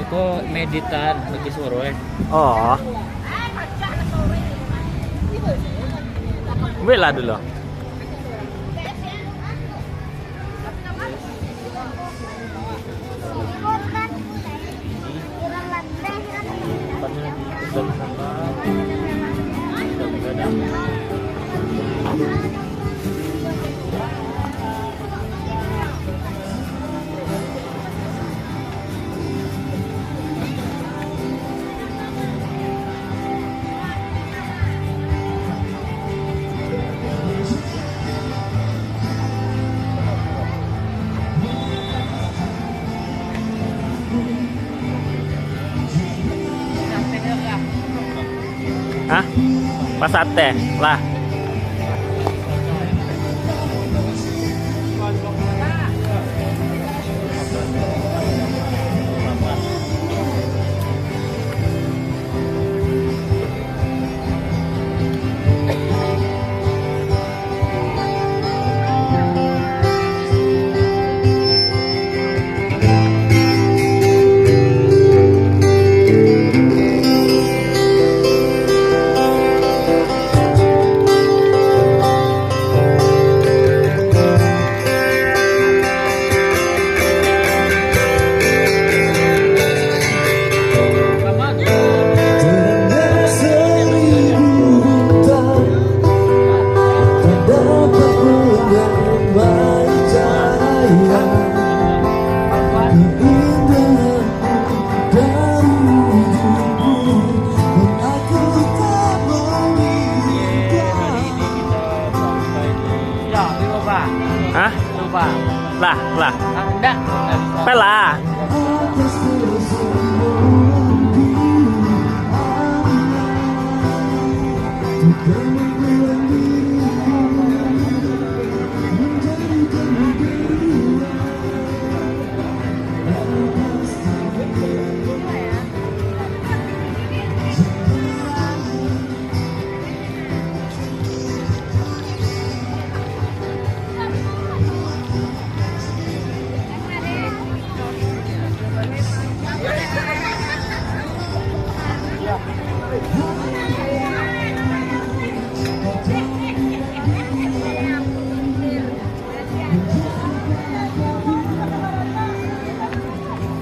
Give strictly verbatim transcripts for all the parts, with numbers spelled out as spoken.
Ko meditan bagi suruh, eh. Oh. Bueklah dulu. Hah? Pasate lah. Hah? Lah, lah. Pela.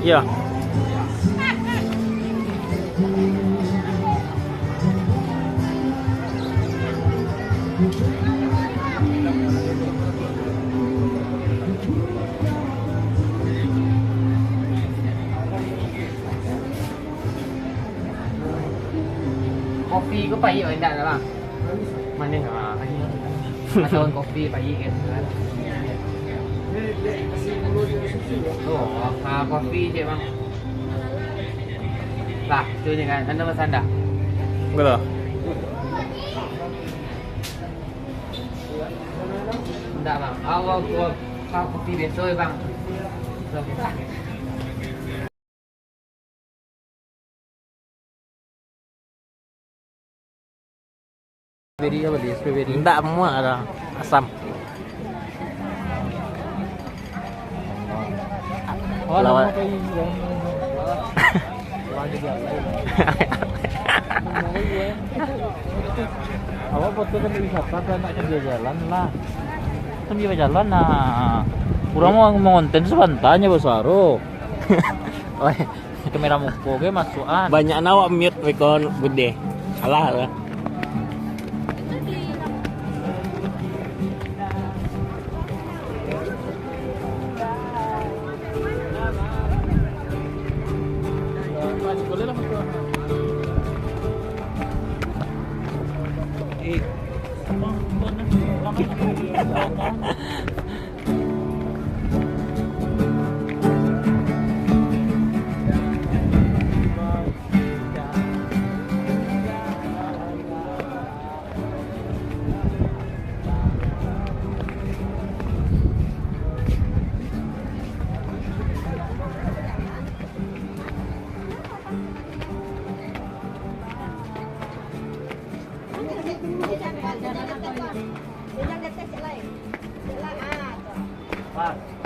Iyo. Kopi ko pahik, indak lah, Bang? Manih. Ah, manih. Atau kopi pahik kan? Oh, ah, kopi cek, Bang. Lah, tu je kan. Anda pesan dah? Betul. Indak, Bang. Awak ko-, ko-, kopi biaso, Bang. Strawberry apa dia? Strawberry. Indak, muak dah. Asam. Oh, lawak. Nama apa ini? Awak foto kan wisata, kan nak kerja jalan lah. Kan dia jalan nah. Urang mau mengonten sebentarnya, basuaro. Oi. Kamera muko ge masuak an. Banyak awak mute wekon bude. Alah lah. Pas.